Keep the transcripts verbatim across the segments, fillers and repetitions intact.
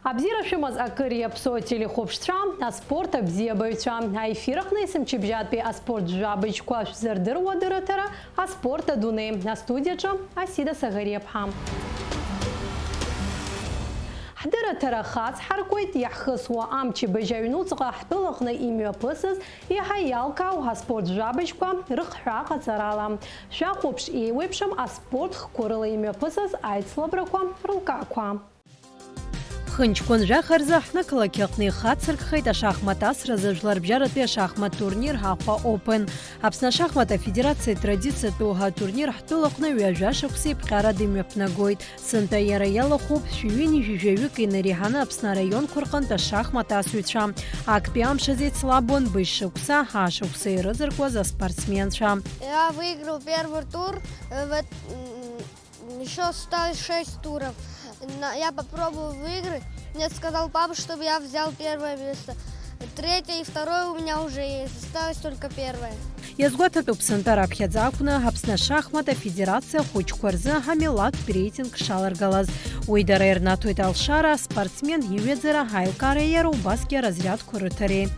Абзиара шәымаз акыр иаԥсоу ателехәаԥшцәа, аспорт абзиабаҩцәа, аефир аҟны есымчыбжьатәи аспорт жәабжьқәа шәзырдыруа дырраҭара, аспорт адунеи, астудиаҿы Асида Саӷариаԥҳа. Ҳдырраҭара хацҳаркуеит, иаҳхысуа амчыбжь аҩнуҵҟа ҳтәылаҟны имҩаԥысыз еиҳа иалкаау аспорт жәабжьқәа рыхҳәаа ҟаҵарала. Шәахәаԥш еиуеиԥшым аспорт хкқәа рыла имҩаԥысыз аицлабрақәа рылкаақәа. Ԥхынҷкәын жәаха рзы ҳнықалақь аҟны ихацыркхеит ашахмат асразы Жәларбжьаратәи ашахмат турнир Аҟәа Open. Аԥсны ашахмат афедерациа традициатәу ҳатурнир ҳтәылаҟны ҩажәа шықәса иԥҟьарада имҩаԥнагоит. Сынтәа иара иалахәуп шәи ҩынҩажәи жәаҩык инареиҳаны Аԥсны араионқәа рҟынтә ашахмат асыҩцәа. Актәи амш азы еицлабуан быжь шықәса, ҳа шықәса ирызыркуаз аспортсменцәа. Я выиграл первый тур, э, в эт-, м, ещё осталось шесть туров. На-, я попробовал выиграть. Мне сказал папа, чтобы я взял первое место. Третье и второе у меня уже есть. Осталось только первое. Иазгәаҭатәуп, сынтәа раԥхьаӡа акәны Аԥсны ашахмат афедерациа ахәыҷқәа рзы ҳамилаҭтә реитинг шаларгалаз. Уи дара ирнаҭоит алшара, аспортсмен иҩаӡара, аилкаара иара убасгьы аразрядқәа рыҭареи.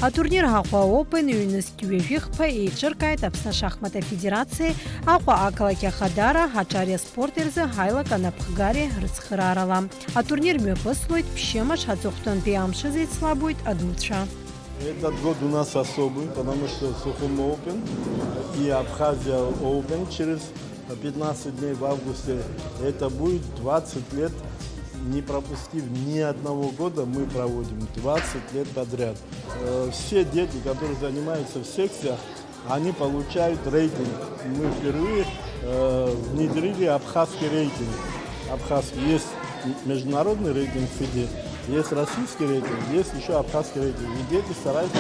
Атурнир Аҟәа Open ҩнызқь ҩажәихԥа еиҿыркааит Аԥсны ашахмат афедерациеи Аҟәа ақалақь ахадара аҿари аспорти рзы ҳаилак анапхгареи рыцхыраарала. Атурнир мҩаԥыслоит ԥшьымш, аҵыхәтәантәи амш азы еицлабуеит адуцәа. Этот год у нас особый, потому что Сухум Open и Абхазия Open через пятнадцать дней в августе. Это будет двадцать лет, не пропустив ни одного года, мы проводим двадцать лет подряд. Э, все дети, которые занимаются в секциях, они получают рейтинг. Мы впервые, э, внедрили абхазский рейтинг. Абхазский есть международный рейтинг ФИДЕ, есть российский рейтинг, есть ещё абхазский рейтинг. И дети стараются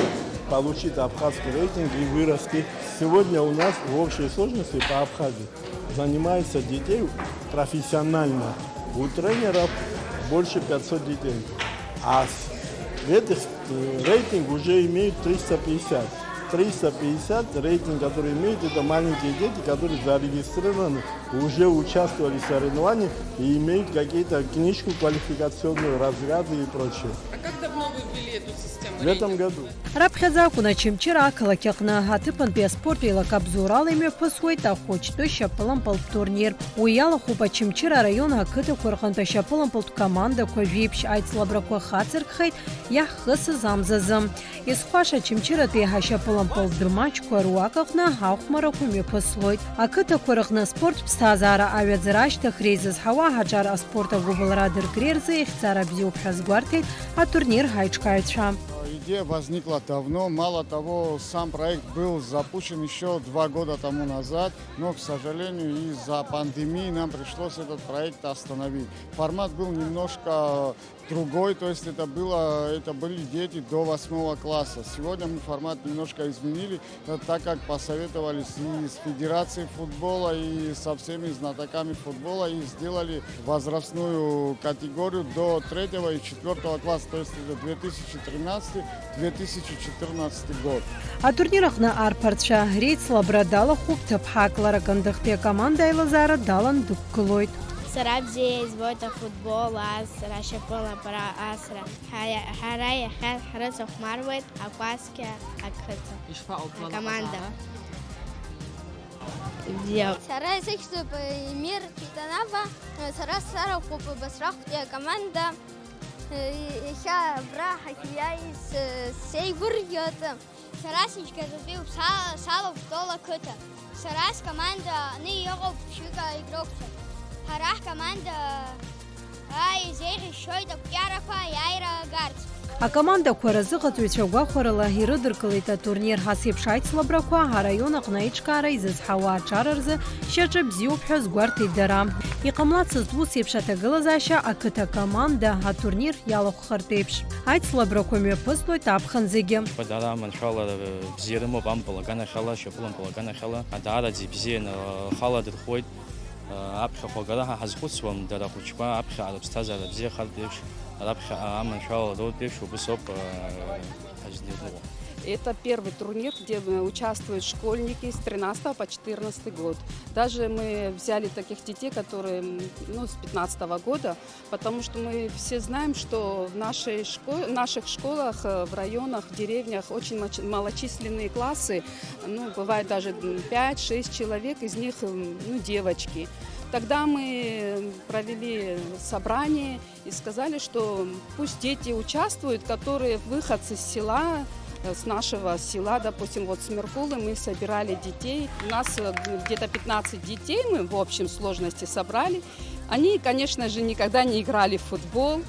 получить абхазский рейтинг и вырасти. Сегодня у нас в общей сложности по Абхазии занимается детей профессионально. У тренеров больше пятьсот детей. А с-, в этих, э, рейтинг уже имеют триста пятьдесят. Триста пятьдесят рейтинг, который имеют, это маленькие дети, которые зарегистрированы, уже участвовали в соревнованиях и имеют какие-то книжку квалификационную, разряды и прочее. А как давно вы ввели эту систему? В этом году. Раԥхьаӡа акәын Очамчыра ақалақь аҟны аҭыԥантәи аспорт еилакы абзоурала имҩаԥысуеит ахәыҷтәы шьапылампылтә турнир. Уи иалахәуп Очамчыра араион ақыҭақәа рҟынтә ашьапылампылтә командақәа жәиԥшь аицлабрақәа хацыркхеит иаҳхысыз амзазы. Изхәаша Очамчыратәи ҳашьапылампылтә маҷқәа руак аҟны ахәмарақәа мҩаԥыслоит. Ақыҭақәа рыҟны аспорт ԥсҭазаара аҩаӡара ашьҭыхра изызҳауа аҿар аспорт агәыбылра адыркреи рзы ихьӡара бзиоуп ҳәа азгәарҭеит атурнир ҳаиҿкааҩцәа. Идея возникла давно. Мало того, сам проект был запущен ещё два года тому назад, но, к сожалению, из-за пандемии нам пришлось этот проект остановить. Формат был немножко другой, то есть это было, это были дети до восьмого класса. Сегодня мы формат немножко изменили, э, так как посоветовались и с Федерацией футбола, и со всеми знатоками футбола, и сделали возрастную категорию до третьего и четвёртого класса, то есть это две тысячи тринадцатый, две тысячи четырнадцатый год. Атурнир аҟны арԥарцәа реицлабра далахәуп ҭыԥҳак Лара Кындыхтәи акоманда аилазаара далан дықәгылоит. Сара бзиа избоит афутбол асра, ашьапылампыл асра. Ҳара, ҳара иахьа ҳрыцхәмаруеит акәасқьа ақыҭа. Ишԥаҟоу, акоманда? Бзиа. Сара исыхьӡуп Емир Читанава, сара сарахәуп Басрахәтәи акоманда. Иахьа абра ҳахьиааиз сеигәырӷьоит. Сара сыжьгаҵатәиуп, са, салоуп Тола қыҭа. Сара скоманда аҟны иҟоуп ԥшьҩык игрокцәа. Ҳара ҳкоманда, аа, изеиӷьасшьоит ақәҿиарақәа аиааира агарц. Акомандақәа разыҟаҵаҩцәа гәахәарыла ирыдыркылеит атурнир. Ас еиԥш аицлабрақәа араион аҟны аиҿкаара изызҳауа аҿар рзы шьаҿа бзиоуп ҳәа азгәарҭеит дара. Иҟамлацызт ус еиԥш аҭагылазаашьа ақыҭа команда атурнир иалахәхартә еиԥш. Аицлабрақәа мҩаԥыслоит аԥхын зегьы. Дара аманшәалара бзиа рымоуп, ампыл аганахьала, ашьапылампыл аганахьала. Даараӡа ибзианы, ахала дырхуеит. Аԥхьахә агара ҳа ҳазхәыцуам, дара ахәыҷқәа аԥхьаҟа рыԥсҭазаара бзиахартә еиԥш, раԥхьаҟа аманшәалара роутә еиԥш убыс ауп ҳазныҟәо. Это первый турнир, где, э, участвуют школьники с тринадцатого по четырнадцатый год. Даже мы взяли таких детей, которые, м, ну, с пятнадцатого года, потому что мы все знаем, что в нашей шко-, наших школах, э, в районах, в деревнях очень мач-, малочисленные классы, ну, бывает даже, м, пять-шесть человек, из них, м, ну, девочки. Тогда мы провели собрание и сказали, что пусть дети участвуют, которые выходцы с села, э, с нашего села, допустим, вот с Меркулы мы собирали детей. У нас, э, где-то пятнадцать детей мы в общем сложности собрали. Они, конечно же, никогда не играли в футбол.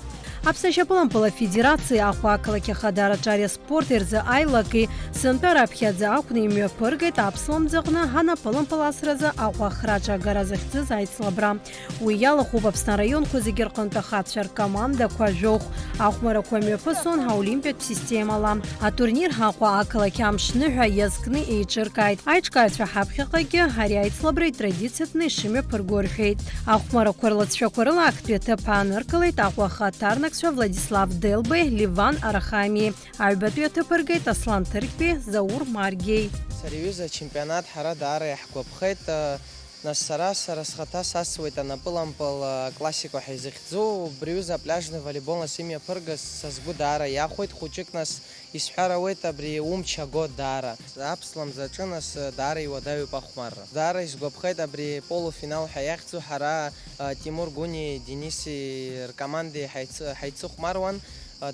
Аԥсны ашьапылампыл афедерациеи Аҟәа ақалақь ахадараҿы ари аспорт ирзы аилаки сынтәа раԥхьаӡа акәны имҩаԥыргеит аԥслымӡаҟны анапылымпыласразы Аҟәа ахраҿы агара захьӡыз аицлабра. Уи иалахәуп Аԥсны араионқәа зегьы рҟынтә ахацәа ркомандақәа жәохә. Ахәмарақәа мҩаԥысон аолимпиатә системала. Атурнир Аҟәа ақалақь амш ныҳәа иазкны еиҿыркааит. Аиҿкааҩцәа ҳаԥхьаҟагьы ари аицлабра итрадициатәны ишымҩаԥырго рҳәеит. Ахәмарақәа рлыҵшәақәа рыла актәи аҭыԥ ааныркылеит Аҟәа ахаҭарнакцәа Владислав Делбеи, Ливан Арахамиеи. Аҩбатәи аҭыԥ ргеит Аслан Ҭырқьтәи Заур Маргеи. Ари аҩыза ачемпионат ҳара даара иаҳгәаԥхеит. Нас сара, сара схаҭа сасуеит анапылампыл, а, классика ҳәа изыхьӡу, убри аҩыза апляжный волейбол нас имҩаԥыргаз са сгәы даара иахәеит, хәыҷык нас исҳәар ауеит абри умч аго даара. Аԥслымӡ аҿы нас даара иуадаҩуп ахәмарра. Даара исгәаԥхеит абри полуфинал ҳәа иахьӡу ҳара, а, Тимур Гәыни Дениси ркомандеи ҳаицы-, ҳаицыхәмаруан.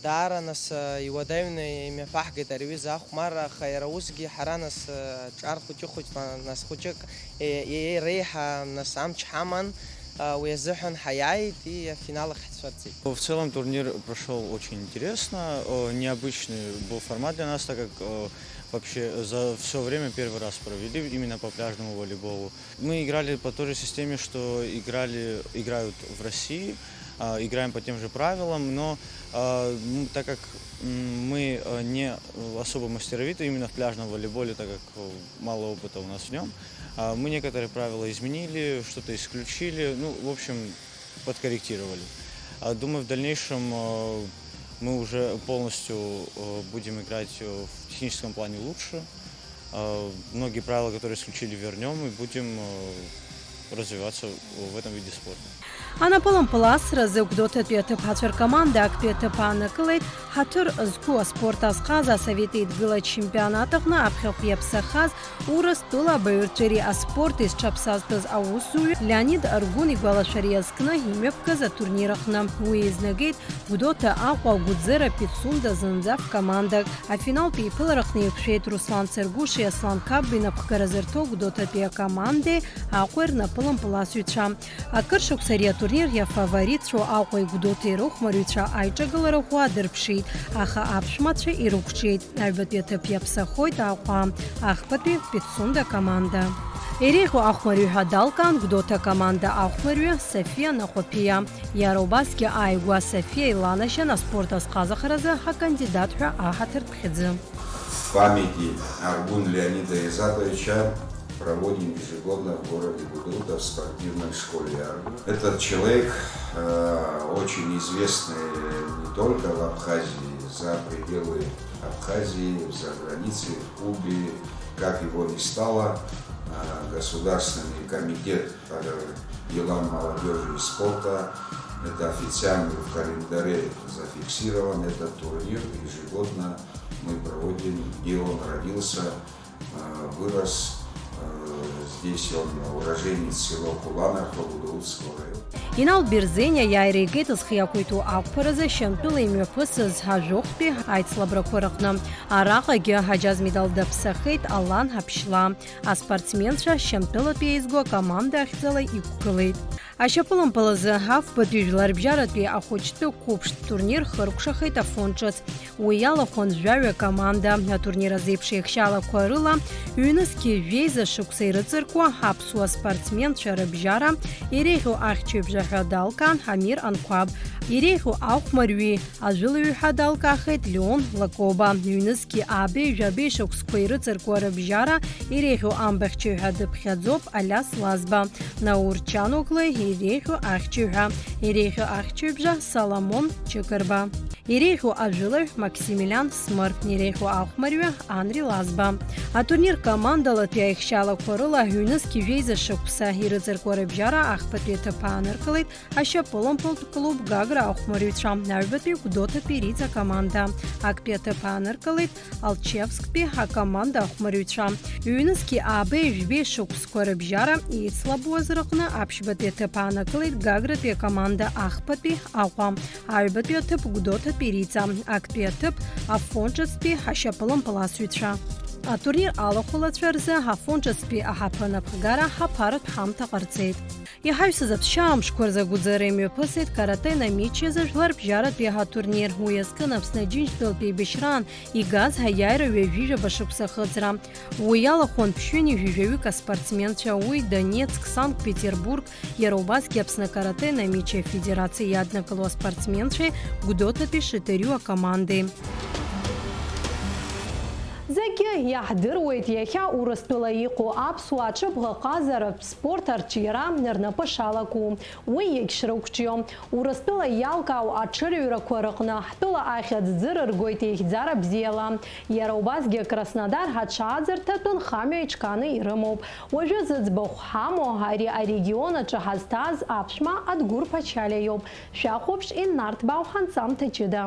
Даара нас, э, иуадаҩны имҩаԥаҳгеит ари аҩыза ахәмарра, аха иара усгьы ҳара нас, э, ҿар хәыҷы-хәыҷла, нас хәыҷык, э, э, реиҳа нас амч ҳаман, э, уи азыҳәан ҳаиааит, и афинал ахь ҳцәырҵит. В целом турнир прошёл очень интересно, э, необычный был формат для нас, так как, э, вообще за всё время первый раз провели именно по пляжному волейболу. Мы играли по той же системе, что играли, играют в России, а, играем по тем же правилам, но, а, м, так как, м, мы, а, не, э, особо мастеровиты именно в пляжном волейболе, так как, э, мало опыта у нас в нём, а, мы некоторые правила изменили, что-то исключили, ну, в общем, подкорректировали. А, думаю, в дальнейшем, э, мы уже полностью, э, будем играть, э, в техническом плане лучше. Э, многие правила, которые исключили, вернём и будем, э, развиваться в этом виде спорта. Анапылымпыл асразы Гәдоуҭатәи аҭыԥҳацәа ркоманда актәи аҭыԥ аанакылеит, ҳаҭыр зқәу аспорт азҟаза Асовет Еидгыла ачемпионат аҟны аԥхьахә иаԥсахаз Урыстәыла абаҩрҵәыреи аспорти зҽаԥсазтәыз аусзуҩы Леонид Аргәын игәалашәара иазкны имҩаԥгаз атурнир аҟны. Уи еизнагеит Гәдоуҭа, Аҟәа, Гәӡера, Пицунда зынӡа ф-командак. Афиналтә еиԥылараҟны еиқәшәеит Руслан Царгәыши Аслан Қапба инапхгара зырҭо Гәдоуҭатәи акомандеи Аҟәеи рнапылымпыласҩцәа. Акыр шықәса ари атурнир иафаворитцәоу Аҟәеи Гәдоуҭеи рыхәмарҩцәа аиҿагылара ӷәӷәа адырԥшит, аха аԥшәмацәа ирықәҿиеит. Аҩбатәи аҭыԥ иаԥсахоит Аҟәа, ахԥатәи Пицунда команда. Иреиӷьу ахәмарҩы ҳәа далкаан Гәдоуҭа команда ахәмарҩы Софиа Наҟәаԥиа. Иара убасгьы ааигәа Софиа иланашьан аспорт азҟазахаразы акандидат ҳәа аҳаҭыртә хьӡы. В памяти Аргун Леонида Изатовича проводим ежегодно в городе Гудаута в спортивной школе Аргун. Этот человек, э, очень известный не только в Абхазии, за пределы Абхазии, за границей, в Кубе, как его не стало, э, Государственный комитет по делам молодёжи и спорта. Это официально в календаре зафиксирован. Этот турнир ежегодно мы проводим, где он родился, э, вырос. Э, здесь он уроженец села Куланархо Гудаутского района. Инал Берзен аиааира игеит зхы иақәиҭу ақәԥаразы Шьамтәыла имҩаԥысыз ажәохәтәи аицлабрақәа рыҟны. Араҟагьы аџьаз медал даԥсахеит Алан Аԥшьла. Аспортсменцәа Шьамтәылатәи еизго акоманда ахьӡала иқәгылеит. Ашьапылампыл азы афбатәи жәларбжьаратәи ахәыҷтәы қәыԥштә турнир хыркәшахеит Афон ҿыц. Уи иалахәын жәаҩа команда. Атурнир азеиԥш еихшьалақәа рыла ҩнызқьи жәеиза шықәса ирыҵаркуа аԥсуа спортсменцәа рыбжьара иреиӷьу ахьчаҩбжа ҳәа далкаан Амир Анқәаб. Иреиӷьу ахәмарҩи ажәылаҩи ҳәа далкаахеит Леон Лакоба. Ҩнызқьи аабеи жәабеи шықәсқәа ирыҵаркуа рыбжьара иреиӷьу амбахьчаҩ ҳәа дыԥхьаӡоуп Алиас Лазба. Наур Чаноглы иреиӷьу ахьчаҩ ҳәа. Иреиӷьу ахьчаҩбжа Саламон Чыкырба. Иреиӷьу ажәылаҩ Максимилиан Смыр, иреиӷьу ахәмарҩы Анри Лазба. Атурнир командалатәи аихшьаалақәа рыла ҩнызқь жәеиза шықәса ирыҵаркуа рыбжьара ахԥатәи аҭыԥ ааныркылеит ашьапылампылтә клуб Гагра ахәмарҩцәа, аҩбатәи Гәдоуҭатәи Риҵа команда, актәи аҭыԥ ааныркылеит Алчевсктәи акоманда ахәмарҩцәа. Ҩнызқьи аабеи жәбеи шықәсқәа рыбжьара еицлабуаз рыҟны аԥшьбатәи аҭыԥ аанакылеит Гагратәи акоманда, ахԥатәи Аҟәа, аҩбатәи аҭыԥ Гәдоуҭатәи Риҵа, актәи аҭыԥ Афон ҿыцтәи ашьапылампыласҩцәа. Атурнир алахәылацәа рзы Афон ҿыцтәи аҳаԥы анапхгара ҳаԥаратә ҳамҭа ҟарҵеит. Иҳаҩсыз аԥсшьара мшқәа рзы агәыӡара имҩаԥысит каратэ на мечи азы жәларбжьаратәи аҳа турнир. Уи азкын Аԥсны Аџьынџьтәылатә еибашьраан игаз аиааира ҩажәижәаба шықәса ахыҵра. Уи иалахәын ԥшьҩыни жәаҩык аспортсменцәа, уи Донецк, Санкт-Петербург, иара убасгьы Аԥсны каратэ на мечи афедерациа иаднакыло аспортсменцәеи Гәдоуҭатәи Шитариу акомандеи. Зегьы иаҳдыруеит, иахьа Урыстәыла иҟоу аԥсуаа аҽыбӷаҟазаратә спорт арҿиара рнапы шалаку, уи иагьшрықәҿио. Урыстәыла иалкаау аҽырҩрақәа рыҟны ҳтәыла ахьӡ ӡы рыргоит еихьӡара бзиала. Иара убасгьы Краснодар аҽааӡырҭатә нхамҩа иҿкааны ирымоуп. Уажәы зыӡбахә ҳамоу ари арегион аҿы ҳазҭааз аԥшәма Адгәыр Ԥачалиа иоуп. Шәахәаԥш, иннарҭбаау ҳанҵамҭа ҷыда.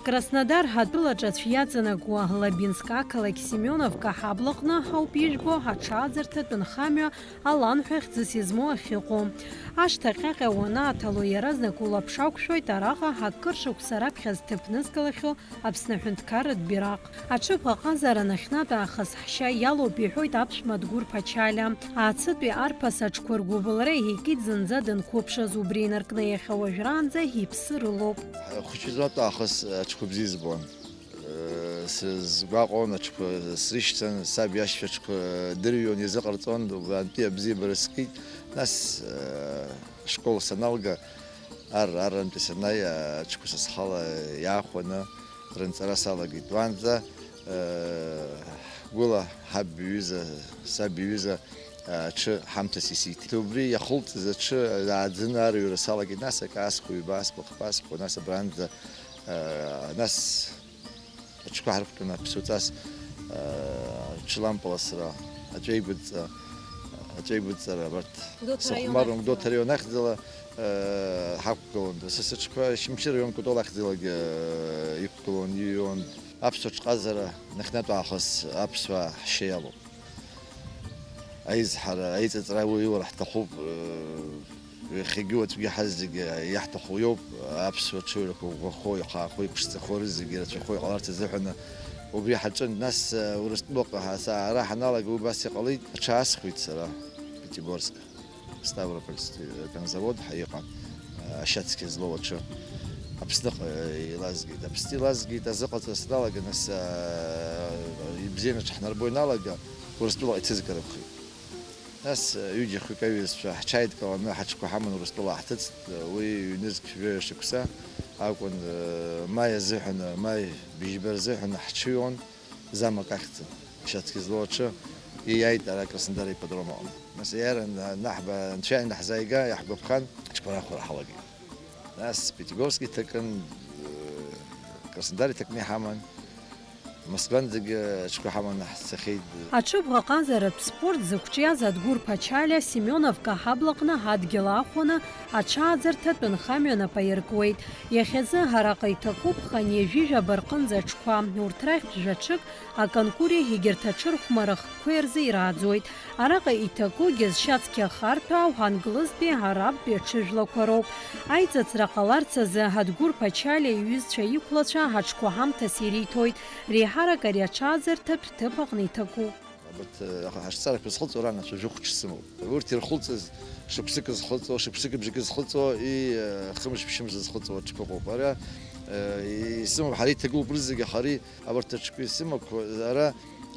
Краснодар атәылаҿы аӡә иаҵанакуа Лабинск ақалақь Семеновка аҳаблаҟны ауп ижәбо аҽааӡырҭатә нхамҩа Аланҳәа хьӡыс измоу ахьыҟоу. Ашҭа ҟьаҟьа уанааҭало, иаразнак улаԥш ақәшәоит араҟа акыр шықәса раԥхьа зҭыԥ нызкылахьоу Аԥсны аҳәынҭқарратә бираҟ. Аҽыбӷаҟазара нахьхьнатә аахыс ҳшьа иалоуп, иҳәоит аԥшәма Адгәыр Ԥачалиа. Аацытәи арԥыс аҽқәа ргәыбылра иҳәеит зынӡа данқәыԥшыз, убри инаркны иахьа уажәраанӡа иԥсы рылоуп. Хәыҷызматә аахыс аҽқәа бзиа збон. Сызгәаҟуан аҽқәа срышьҭан, саб иашьцәа аҽқәа дырҩуан, изыҟарҵон, убантәи абзиабара скит. Нас, ашкол саналга, Ар, аррантәи санааи, аҽқәа са схала иаахәаны рынҵара салагеит. Уаанӡа, э, гәыла ҳаб иҩыза, саб иҩыза, э, аҽы ҳамҭас исиҭеит. Убри иахылҵыз аҽы ааӡаны арыҩра салагеит. Нас акы аасхәо, ҩба аасхәо, хԥа аасхәо, нас абранӡа, э, нас Аҽқәа ҳарықәтәаны аԥсуаҵас, аа, аҽлампыласра, аҵәеигәыдҵа, аҵәеигәыдҵара абарҭ Гәдоуҭа раион сыхәмаруан, ахьӡала. Гәдоуҭа раион ахьӡала, аа, ҳақәгылон. Са сыҽқәа Очамчыра араион Кәтол ахьӡалагьы, аа, иқәгылон, иҩуан. Аԥсуа ҽҟазара нахьхьнатә аахыс аԥсуаа ҳшьа иалоуп. Аизҳара, аиҵыҵра уи иура ҳҭахуп, э, иахьагьы уаҵәгьы ҳазегь иаҳҭаху иоуп, аԥсуа ҽыҩрақәа ӷәӷәахо, ихаахо, иԥшӡахо рызегьы ирацәахо иҟаларц азыҳәан убри ҳаҿын. Нас, э, Урыстәылаҟа ҳа-, са-, ара ҳаналага убас иҟалеит, аҽы аасхәеит сара, Пятигорск, Ставрополь конзавод ҳәа иҟан, э, ашьацқьа злоу аҽы. Аԥсныҟа, э, илазгеит, Аԥсны илазгеит, азыҟаҵара сналаган, нас, э, ибзианы аҽҳнарбо иналага, Урыстәылаҟа иҭызгарахеит. Нас, ҩыџьа хҩык аҩызцәа ҳҽааидкыланы ҳаҽқәа ҳаман Урыстәыла ҳҭыҵт, уи ҩнызқь жәаҩа шықәса акәын, маи азыҳәан, маи быжьба рзыҳәан ҳҽыҩуан, замок ахьӡын, ашьацқьа злоу аҽы, ииааит ара Краснодар ипподром аҟны. Нас иара ан-, анаҳба, анцәа ианаҳзааига, иаҳгәаԥхан, ҳаҽқәа рахәара ҳалагеит. Нас Пятигорск иҭакын, Краснодар иҭакны иҳаман. Москвантәигьы аҽқәа ҳаманы ҳцахьеит. Аҽыбӷаҟазаратә спорт зықәҿиаз Адгәыр Ԥачалиа Семеновка аҳаблаҟны адгьыл аахәаны аҽааӡырҭатә нхамҩа нап аиркуеит. Иахьазы араҟа иҭакуп хынҩажәижәаба рҟынӡа аҽқәа, урҭ рахьтә жәаҽык аконкури егьырҭ аҽырхәмарахқәеи рзы ирааӡоит. Араҟа иҭакугьы зшьацқьа харҭәаау англызтәи арабтәи аҽыжәлақәа роуп. Аиҵыҵра ҟаларц азы Адгәыр Ԥачалиа иҩызцәа иқәлацәа аҽқәа ҳамҭас ириҭоит, реиҳарак ари аҽааӡырҭатә ҭыԥ аҟны иҭакуп. Абарҭ, э, аха-, ҳашҵарақәа зхылҵуа ран ацәа жәохә ҽсымоуп. Урҭ ирхылҵыз шықәсык зхылҵуа, шықәсык бжакы зхылҵуа, и, э, хымш-ԥшьымш зхылҵуа аҽқәа ыҟоуп. Ара, э, исымоуп, ҳара иҭагылоуп рызегьы, аха ари Абарҭ аҽқәа исымақәа, ара,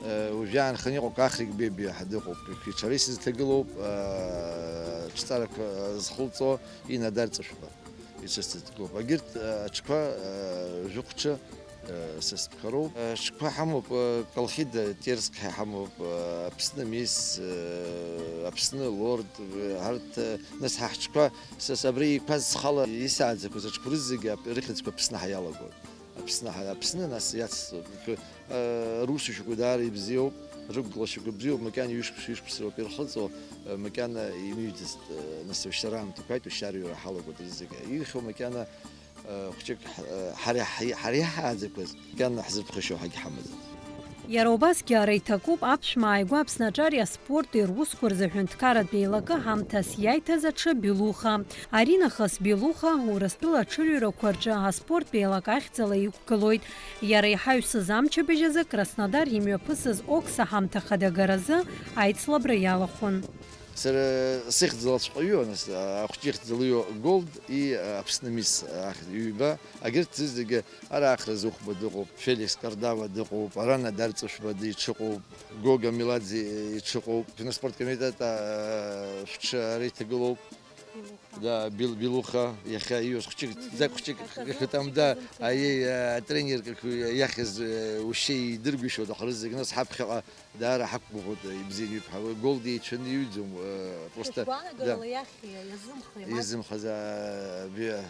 э, уажәы аанханы иҟоуп Кахрик Бебиа ҳәа дыҟоуп, иҽара исызҭагылоуп, э, ҽҵарақәа зхылҵо Инна Дарҵәышәба ицәысҭагылоуп. Агьырҭ, э, аҽқәа, э, жәохә ҽы, э, Са стәқәа роуп. Ҽқәа ҳамоуп, Колхида Терскиа ҳамоуп, Аԥсны Мисс, Аԥсны Лорд, арҭ, нас ҳа ҳҽқәа, са, са абри иқәаз схала исааӡақәаз аҽқәа рызегьы ап-, рыхьӡқәа Аԥсны ҳәа иалагоит. Аԥсны ҳәа, Аԥсны нас иацсҵоит. Русушьақәа даара ибзиоуп, рықәгылашьақәа бзиоуп, макьана ҩышықәса, ҩышықәса роуп ирхыҵуа, макьана имыҩӡацт, нас уажәшьҭа раамҭақәа ааит, уажәшьҭа арҩра ҳалагоит рызегьы. Ииухьоу макьана Хәҷык ҳара, ҳара иҳааӡақәаз макьана ҳзырԥхашьо ҳагьҳамаӡам. Иара убасгьы ара иҭакуп аԥшәма ааигәа Аԥсны аҿари аспорти русқәа рзы аҳәынҭқарратә еилакы ҳамҭас иаиҭаз аҽы Белуха. Аринахыс Белуха Урыстәыла аҽырҩрақәа рҿы аспорттә еилак ахьӡала иқәгылоит. Иара иҳаҩсыз амчыбжь азы Краснодар имҩаԥысыз Окса ҳамҭа хадагаразы аицлабра иалахәын. Сара сыхьӡ лацәҟаҩы, нас, ахәҷы ихьӡ лыҩуа Голд и Аԥсны Мисс ахь ҩба, агьырҭ зегьы ара Ахра Зыхәба дыҟоуп, Феликс Кардава дыҟоуп, ара Надар Ҵышәба диҽыҟоуп, Гога Меладзе иҽыҟоуп, шәнапорткомитет, а, шәҽы ара иҭагылоуп. Да, Бил-, Белуха, иахьа ииуз хәҷык, ӡак хәҷык, там, да, аиеи, атренер иахьыз, ушьа идыргәышьоит, аха рызегь нас ҳаԥхьаҟа Даара ҳақәгәыӷуеит, ибзианы иҩуп ҳәа. Голд еицәаны иҩӡом, э, просто, да. Шәгәаанагарала иахьа иазымхеи, мап? Изымхаз, а, бе-,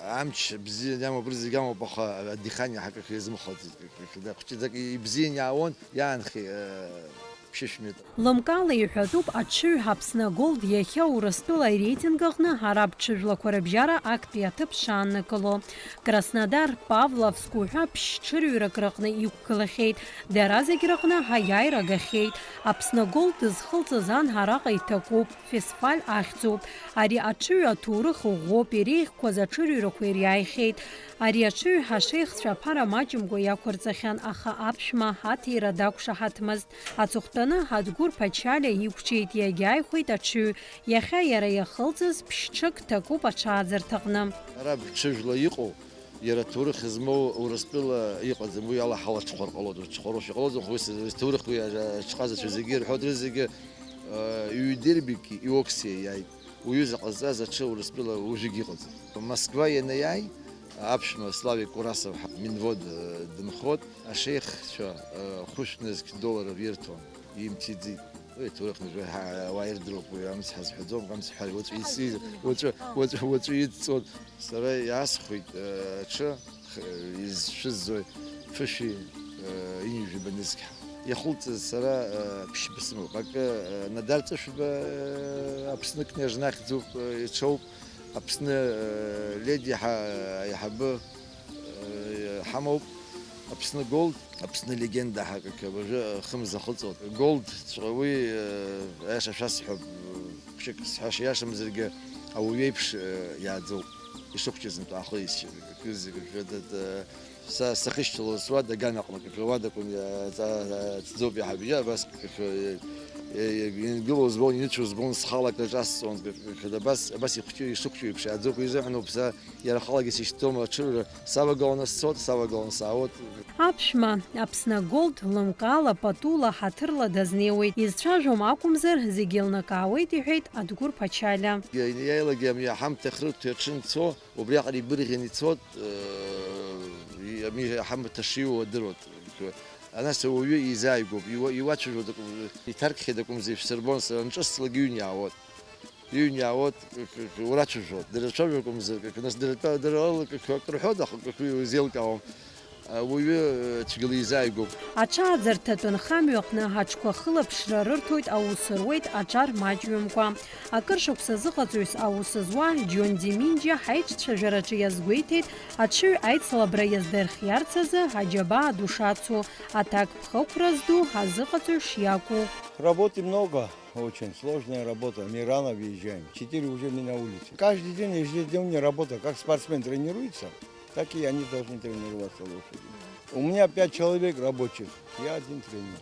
амч бзианы иамоуп, рызегь амоуп, аха адыхание ҳәа акы изымхаӡеит. Да, хәҷы-, ӡак ибзианы иаауан, иаанхеит, э, ԥшьышә метр. Лымкаала иҳәатәуп, аҽыҩ Аԥсны Голд иахьа Урыстәыла ареитинг аҟны ҳара ԥҽыжәлақәа рыбжьара актәи аҭыԥ шааннакыло. Краснодар, Павловск уҳәа ԥшь-ҽырҩрак рыҟны иқәгылахьеит, дара зегь рыҟны ҳаиааира агахьеит. Аԥсны Голд дызхылҵыз ан араҟа иҭакуп, Фесфаль ахьӡуп. Ари аҽыҩ аҭоурых ӷәӷәоуп, иреиӷьқәаз аҽырҩрақәа ириааихьеит. Ари аҽыҩ ҳашеихцәа аԥара маҷымкәа иақәырҵахьан, аха аԥшәма аҭира дақәшаҳаҭмызт. Аҵыхәтәаны Адгәыр Ԥачалиа иқәҿиеит, иагьааихәеит аҽыҩ. Иахьа иара иахылҵыз ԥшь-ҽык ҭакуп аҽааӡырҭаҟны. Ара ԥҽыжәла иҟоу, иара аҭоурых змоу Урыстәыла иҟаӡам, уи ала ҳалаҽхәар ҟалоит, рҽхәароушәа ҟалоит, аха уи сҭоурых уи аҿҟазацәа зегьы ирҳәоит, рызегьы, э, иҩдербики иоксиа иааит. Уҩыза ҟазҵаз аҽы Урыстәыла уажәыгь иҟаӡам. Москва ианаиааи, аԥшәма Славик Курасов ҳа Минвод, э, дынхоит, ашеихцәа, э, хәышә нызқь долларов ирҭон, имчиӡеит. Уи аҭоурых мыжәа ҳа-, ауаа ирдыруп, уи амц ҳазҳәаӡом, амц ҳәа уаҵәы исыз, уаҵәы, уаҵәы, уаҵәы идҵон. Сара иаасхәеит, э, аҽы, х-, изшәызои, фышәи, э, ҩынҩажәаба нызқь. Иахылҵыз сара, э, ԥшьба сымоуп. Акы, э, Надар Ҵышәба, э, Аԥсны княжна ахьӡуп, э, иҽоуп. Аԥсны, э, леди ҳа-, аиҳабы, э, ҳамоуп. Аԥсны Голд, Аԥсны легенда ҳәа акы уажәы хымз ахыҵуан. Голд ҵәҟьа уи, э, аиаша шәасҳәап, э, хәшәык сҳәаша иашамзаргьы, ауаҩ еиԥш, э, иааӡоуп. Ишыхәҷыз нтәаахы исшьыз, акы зегьы жәа-, д-, д-, са сахьышьҭалоз суада аганаҟны, акы уадақәан, э, ҵа-, ҵӡоуп иаҳабжьы, абас, акы, э, э, иангылоу збон, иныцәоу збон, схала акы ҿасҵон, акы, акы, абас, абас ихәҷы, ишыхәҷу еиԥш иааӡоуп, изыҳәаноуп са Иара халагьы сишьҭоума аҽырҩра, савагыланы сцот, савагыланы саауеит. Аԥшәма, Аԥсны Голд, лымкаала, патула, ҳаҭырла дазнеиуеит. Изцәажәом акәымзар, зегьы еилнакаауеит, иҳәеит Адгәыр Ԥачалиа. Иа-, иаилагьы ами аҳамҭа хырҭәа аҽынцо, убриаҟара ибырӷьан ицот, э, и-, ами аҳамҭа шиуа адыруеит. Анас ауаҩы изааигәоуп, иуа-, иуацәажәоит акәым-, иҭаркхьеит акәымзар, ишәсырбон, сара нҿыслак иҩны иаауеит. Иҩны иаауеит, к-, к-, к-, урацәажәоит. Дара рцәажәақәа мза, к-, к-, нас дара тәа-, дара ала, к-, к-, акры ҳәода, к-, к-, к-, изеилкаауам. Ауаҩы, э, цәгьала изааигәоуп. Аҽааӡарҭатәы нхамҩаҟны аҽқәа хылаԥшра рырҭоит, аус руеит аҿар маҷҩымкәа. Акыр шықәса азыҟаҵаҩыс аус зуа Џьон Деминџьиа ҳаиҿцәажәараҿы иазгәеиҭеит, аҽыҩ аицлабра иаздырхиарц азы аџьабаа ду шацу, аҭакԥхықәра зду азыҟаҵаҩ шиакәу. Работы много. Очень сложная работа. Мы рано выезжаем. Четыре уже мы на улице. Каждый день ежедневная работа. Как спортсмен тренируется, так и они должны тренироваться, лошади. У меня пять человек рабочих. Я один тренер.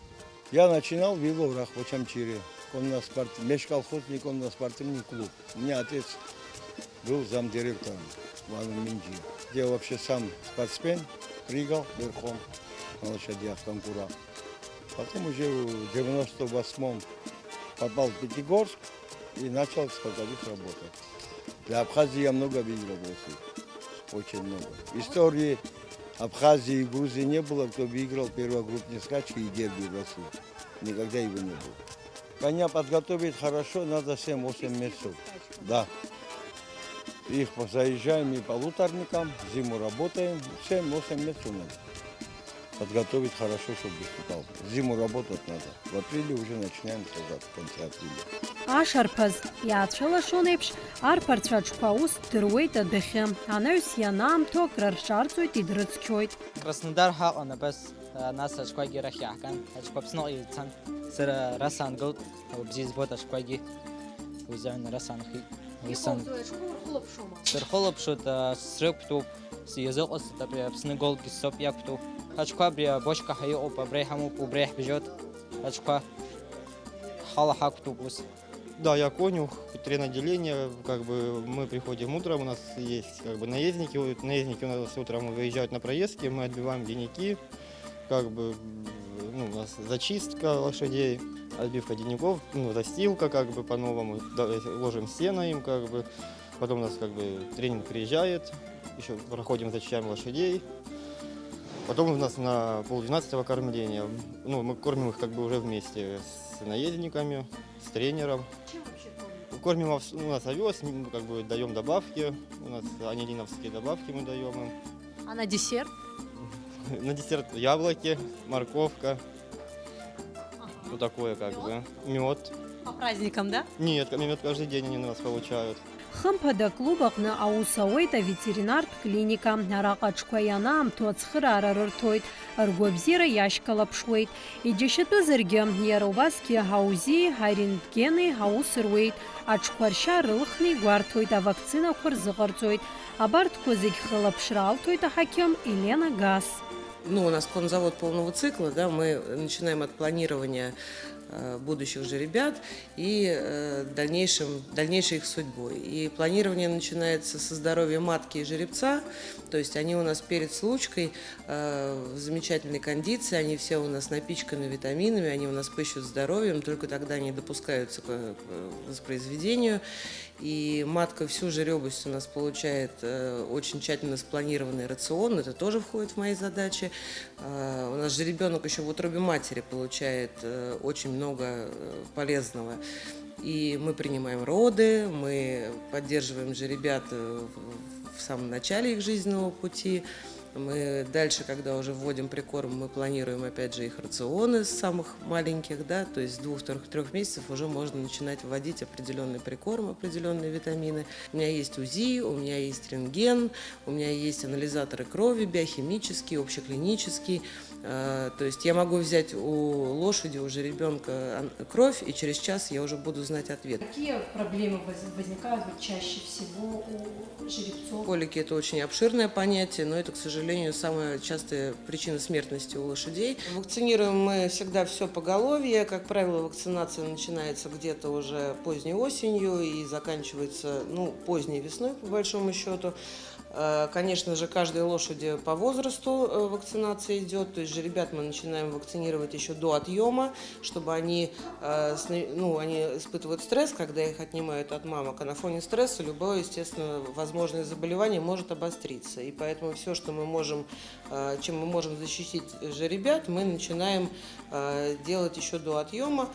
Я начинал в Ивлово-Рахмачамчире. Конно-спорт-, межколхозный конно-спортивный клуб. У меня отец был замдиректором в Анаминджи. Я вообще сам спортсмен, прыгал верхом на лошадях, конкура. Потом уже в девяносто восьмом попал в Пятигорск и начал скаковик работать. Для Абхазии я много выиграл в России. Очень много. Истории Абхазии и Грузии не было, кто выиграл первогруппные скачки и дерби в России. Никогда его не было. Коня подготовить хорошо, надо семь-восемь месяцев. Да. Их по-, заезжаем и полуторником, зиму работаем, семь-восемь месяцев надо. Подготовить хорошо, чтобы скакал. Зиму работать надо. В апреле уже начинаем сажать, в конце апреля. Ашарԥаз иаацәылашон еиԥш, арԥарцәа аҽқәа аус ддыруеит адәахьы. Анаҩс ианаамҭоу акрырҿарҵоит, идрыцқьоит. Краснодар ҳаҟан абас, нас аҽқәагьы арахь иааҳган, аҽқәа Аԥсныҟа ицан. Сара ара саангылт, бзиа избоит аҽқәагьы. Уи азы ара саанхеит. Уи сан- Иҟоузеи, аҽқәа урхылаԥшуама? Сырхылаԥшуеит, а, срықәтәоуп, с-, иазыҟасҵоит абри Аԥсны Голдгьы соуп иақәтәоу. Аҽқәа абри абочка ҳәа иҟоуп, абра иҳамоуп, убра иаҳбжьоит аҽқәа. Ҳхала ҳақәтәоуп ус. Да, я конюх, ветеринарное отделение, как бы мы приходим утром, у нас есть как бы наездники, у-, наездники у нас утром выезжают на проездки, мы отбиваем денники, как бы, ну, у нас зачистка лошадей, отбивка денников, ну, застилка, как бы по-новому, да, ложим сено им, как бы, потом у нас как бы тренинг приезжает, еще проходим, зачищаем лошадей, потом у нас на полдвенадцатого кормление, ну, мы кормим их как бы уже вместе с наездниками, с тренером. Чем вообще кормите? Кормим овс-, у нас овес, м, как бы даем добавки, у нас анилиновские добавки мы даем им. А на десерт? На десерт яблоки, морковка. Ага. Вот такое как бы. Мёд? Мёд. По праздникам, да? Нет, мёд каждый день они у нас получают. Хымԥада аклуб аҟны аус ауеит аветеринартә клиника. Араҟа аҽқәа ианаамҭоу ацхыраара рырҭоит, ргәабзиара иашьклаԥшуеит. Иџьашьатәызаргьы, иара убасгьы аузии арентгени аус руеит, аҽқәа ршьа рылхны игәарҭоит, авакцинақәа рзыҟарҵоит. Абарҭқәа зегь хылаԥшра алҭоит аҳақьым Елена Гас. Ну, у нас конзавод полного цикла, да, мы начинаем от планирования, э, будущих жеребят и, э, дальнейшем, дальнейшей их судьбой. И планирование начинается со здоровья матки и жеребца, то есть они у нас перед случкой, э, в замечательной кондиции, они все у нас напичканы витаминами, они у нас пыщут здоровьем, только тогда они допускаются к, к воспроизведению. И матка всю жеребность у нас получает, э, очень тщательно спланированный рацион, это тоже входит в мои задачи. Э, у нас жеребёнок ещё в утробе матери получает, э, очень много, э, полезного. И мы принимаем роды, мы поддерживаем жеребят, э, в, в самом начале их жизненного пути. Мы дальше, когда уже вводим прикорм, мы планируем, опять же, их рационы с самых маленьких, да, то есть с двух-трёх, трёх месяцев уже можно начинать вводить определённый прикорм, определённые витамины. У меня есть УЗИ, у меня есть рентген, у меня есть анализаторы крови, биохимический, общеклинический. Э, то есть я могу взять у лошади, у жеребёнка ан-, кровь, и через час я уже буду знать ответ. Какие проблемы воз-, возникают вот чаще всего у жеребцов? Колики — это очень обширное понятие, но это, к сожалению, самая частая причина смертности у лошадей. Вакцинируем мы всегда всё поголовье. Как правило, вакцинация начинается где-то уже поздней осенью и заканчивается, ну, поздней весной, по большому счёту. Э, конечно же, каждой лошади по возрасту, э, вакцинация идёт, то есть жеребят мы начинаем вакцинировать ещё до отъёма, чтобы они, э, сна-, ну, они испытывают стресс, когда их отнимают от мамок, а на фоне стресса любое, естественно, возможное заболевание может обостриться. И поэтому всё, что мы можем, э, чем мы можем защитить жеребят, мы начинаем, э, делать ещё до отъёма.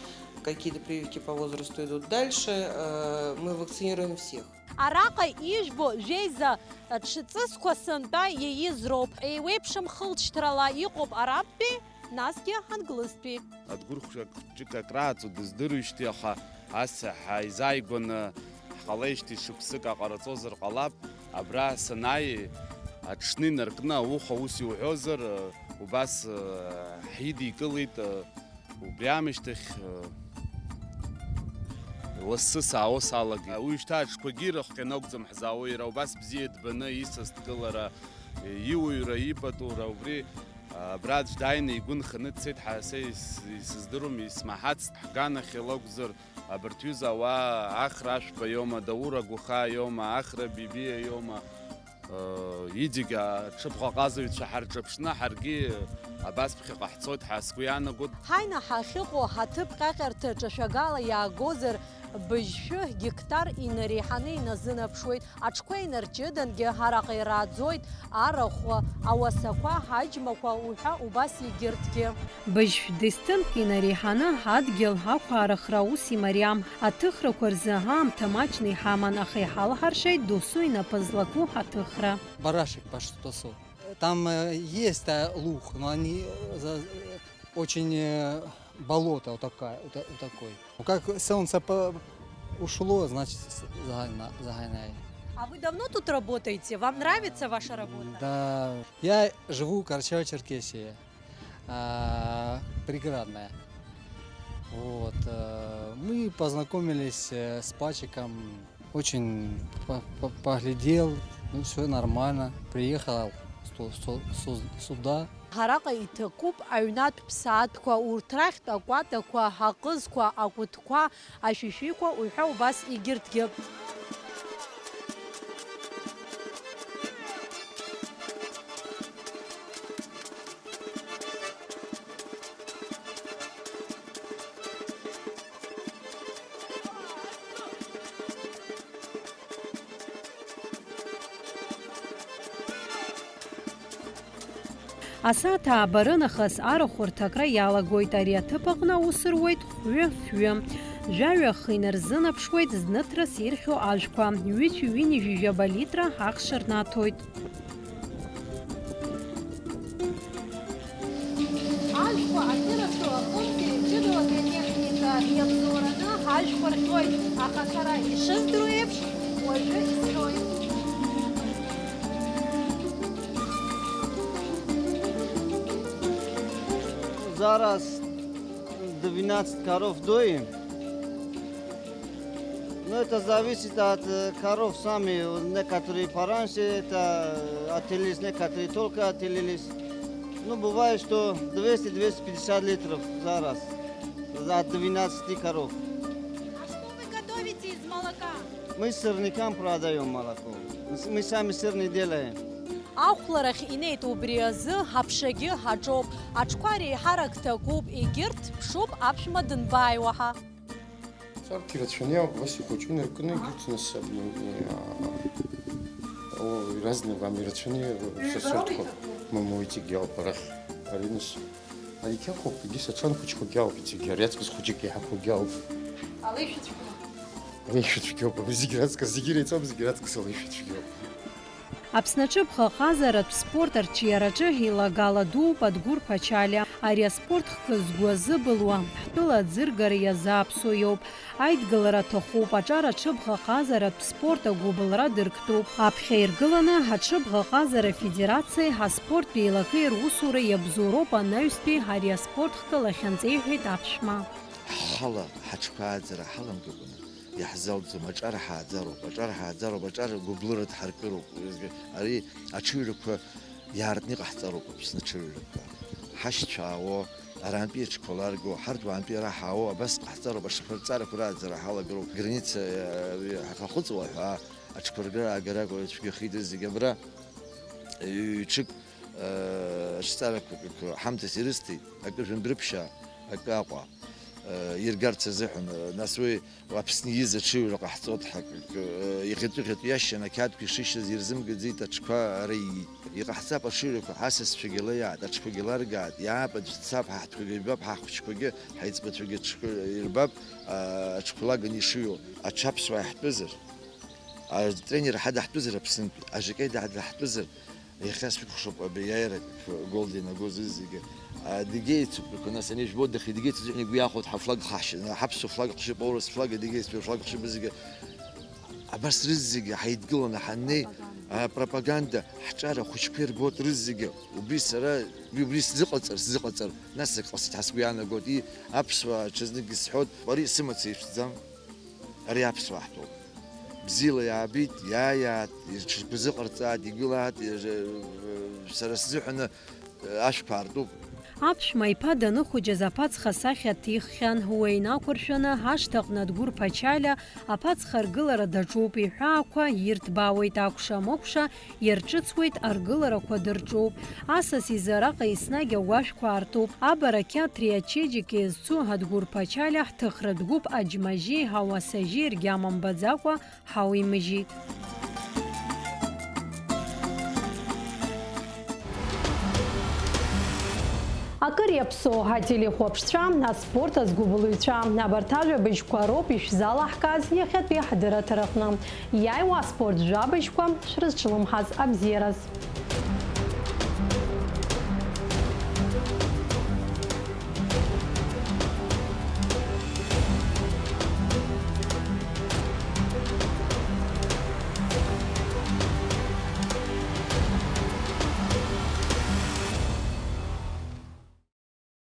Какие-то прививки по возрасту идут дальше. Э, мы вакцинируем всех. Араҟа ижәбо жәеиза ҽҵысқәа сынтәа иаиз роуп. Еиуеиԥшым хылҵшьҭрала иҟоуп арабтәи, насгьы англызтәи. Адгәырхәшәа хәҷык акрааҵуа дыздыруеижьҭеи, аха ас ҳаизааигәаны ҳҟалеижьҭеи шықәсык аҟарҵозар ҟалап. Абра санааи, аҽны инаркны ауха ус иуҳәозар, убас ҳидикылеит. Убри аамышьҭахь, э, лассы саауа салагеит. Уажәшьҭа аҽқәагьы рыхҟьаны акәӡам ҳзаауа, иара убас бзиа дбаны исасдкылара, э, иуаҩра, ипатура, убри, а, абра аӡә дааины игәы нханы дцеит, ҳа, са ис-, исыздыруам, исмаҳацт, ҳганахьала акәзар, абарҭ ҩыза ауаа Ахра Ашәба иоума, Даур Агәахаа иоума, Ахра Бибиа иоума, Идегьы аҽыбӷаҟазаҩцәа ҳарҿыԥшны, ҳаргьы абас ԥхьаҟа ҳцоит ҳәа сгәы иаанагоит. Ҳаины ҳахьыҟоу ҳаҭыԥ ҟьаҟьарҭа ҿашәагала иаагозар, Быжьшәы геқтар инареиҳаны иназынаԥшуеит, аҽқәа инарҷыдангьы араҟа ирааӡоит арахә, ауасақәа, аџьмақәа уҳәа убас егьырҭгьы. Быжьшә десятинк инареиҳаны адгьыл ақәаарыхра аус имариам. Аҭыхрақәа рзы аамҭа маҷны иҳаман, аха иҳалҳаршеит досу инапы злаку аҭыхра. Барашек по что-то. Там э, есть э, лух, но они э, за- э, очень э, болото вот такая, вот та- вот такой. Ну, как солнце по- ушло, значит, с- загана- загоняет. А вы давно тут работаете? Вам нравится ваша работа? Да, я живу в Карачаево-Черкесии, а, Приградная. Вот, э, мы познакомились э, с Пачиком, очень по- по- поглядел, ну все нормально, приехал сто- сто- су- сюда. Араҟа иҭакуп аҩнатә ԥсаатәқәа, урҭ рахьтә акәатақәа, аҟызқәа, акәытқәа, ашәишәиқәа уҳәа убас егьырҭгьы. Асааҭ ааба рынахыс арахә рҭакра иалагоит, ари аҭыԥ аҟны аус руеит хәҩы-фҩы. Жәаҩа ахы инарзынаԥшуеит зныҭрас ирхьу ажәқәа, ҩыцә ҩынҩажәижәаба литра ахш рнаҭоит. Ажәқәа ахьырацәоу аҟынтәи ҷыдоу атехника иабзоураны ажәқәа рҳәоит, аха сара ишыздыру еиԥш, уажәы исҳәоит. Зараз двенадцать коров доим. Но это зависит от э, коров сами. Некоторые пораньше это э, отелились, некоторые только отелились. Ну, бывает, что двести-двести пятьдесят литров за раз. За двенадцати коров. А что вы готовите из молока? Мы сырникам продаем молоко. Мы с- мы сами сырник делаем. Ахәларахь инеит убри азы аԥшагьы ҳаҿоуп. Аҽқәа реиҳарак ҭакуп, егьырҭ ԥшуп аԥшәма дынбааиуа ҳа. Сарҭ ирацәаны иауп, убас ихәыҷы инаркны егьырҭ нас абни, а, о, разные вам ирацәаны, э, са сорҭқәа. Мамоу, иҵегь иауп арахь. Ари нас, ари қьахәуп, егьыс аҽан хәыҷқәагьы ауп, иҵегь ари аҵкыс хәыҷык иаҳақәагьы ауп. Алеишәа цәгьоуп. Алеишәа цәгьоуп, абри зегь раҵкыс, зегь иреиҵоуп, зегь раҵкыс алеишәа цәгьоуп. Аԥсны аҽыбӷаҟазаратә спорт арҿиараҿы еилагала дууп Адгәыр Ԥачалиа. Ари аспорт хкы згәы азыбылуа, ҳтәыла аӡыргара иазааԥсо иоуп. Аидгылара аҭахуп, аҿар аҽыбӷаҟазаратә спорт агәыбылра дырктәуп. Аԥхьа иргыланы аҽыбӷаҟазара афедерациеи аспорттә еилакеи русура иабзоуроуп анаҩстәи ари аспорт хкы лахьынҵеиҳәеит аԥшәма. Ҳхала ҳаҽқәа ааӡара ҳаламгакәаны иаҳзалӡом, аҿар ҳааӡароуп, аҿар ҳааӡароуп, аҿар гәыблыра дҳаркыроуп. Ари аҽыҩрақәа иаартны иҟаҳҵароуп, Аԥсны аҽыҩрақәа. Ҳашьцәа аауо, арантәи аҽқәа ларго, ҳарҭ уаантәи ара ҳаауо, абас ҟаҳҵароуп, ашықәырҵарақәа рааӡара ҳалагароуп. Граница, э, ҳахылҵуа ҳәа, аҽқәа ргара-аагара акәу, цәгьахеит зегь абра. Ҩ-, ҩ-, ҽык, э, аҽҵарақәа ҳамҭас ирысҭеит, акы жәындәрыԥшьаа, акы Аҟәа, э, иргарц азыҳәан, э, нас уи Аԥсны изы аҽыҩра ҟаҳҵоит ҳәа, э, иӷьатәы-ӷьатәы иашьан ақьаадқәа ишышьаз ирзымгаӡеит, аҽқәа ара иит. Иҟаҳҵап аҽыҩрақәа, ҳасасцәагьы леиаат, аҽқәагьы ларгаат, иаап аӡә дцап, ҳаҳҭқәагьы жәбап, ҳахәыҷқәагьы, ҳаиҵбацәагьы аҽқәа ирбап, а, аҽқәа лаганы ишыҩуа. Аҽаԥсуаа иаҳтәызар, атренер ҳадаҳтәызар Аԥснынтәи, ажакеи даҳтәызар, Иахьа сшәыкәхшоуп абри аиааира гол динагоз зегьы. Адыгеицәа, нас ани жәбо дахьа адыгеицәа зыҳәан игәы иахәоит ҳафлаг ҳашьны, ҳаԥсуа флаг ҟшьып, аурыс флаг, адыгеицәа флаг ҟшьып зегьы. Абас рызегьы ҳаидгыланы ҳаннеи, апропаганда, ҳҿар ахәыҷқәа ирбоит рызегьы. Убри сара, убри сзыҟаҵар, сзыҟаҵар, нас акы ҟасҵеит ҳәа сгәы иаанагоит. И, аԥсуаа ҽазныкгьы сҳәоит, ари сымаца иԥшӡам. Ари аԥсуаа ҳтәоуп. Бзиала иаабеит, иааиаат, рҽырзыҟарҵааит, игылааит, сара сзыҳәаны ашәқәа аартуп. Аԥшәма иԥа даныхәыҷыз аԥацха сахьа ҭиххьан, уи инақәыршәаны ашҭаҟны Адгәыр Ԥачалиа аԥацха аргылара даҿуп, иҳәаақәа ирҭбаауеит акәша-мыкәша, иарҿыцуеит, аргыларақәа дырҿуп. Асас изы араҟа еснагь агәашәқәа аартуп. Абарақьаҭреи ачеиџьыкеи зцу Адгәыр Ԥачалиа ҳҭыхратә гәыԥ аџьмажьи ҳауасажьи ргьама мбаӡакәа ҳауимыжьит. Акыр иаԥсоу ателехәаԥшцәа, аспорт азгәыбылҩцәа, абарҭ ажәабжьқәа роуп ишәзалаҳкааз иахьатәи ҳдырраҭараҟны. Иааиуа аспорт жәабжьқәа шәрызҿлымҳаз абзиараз.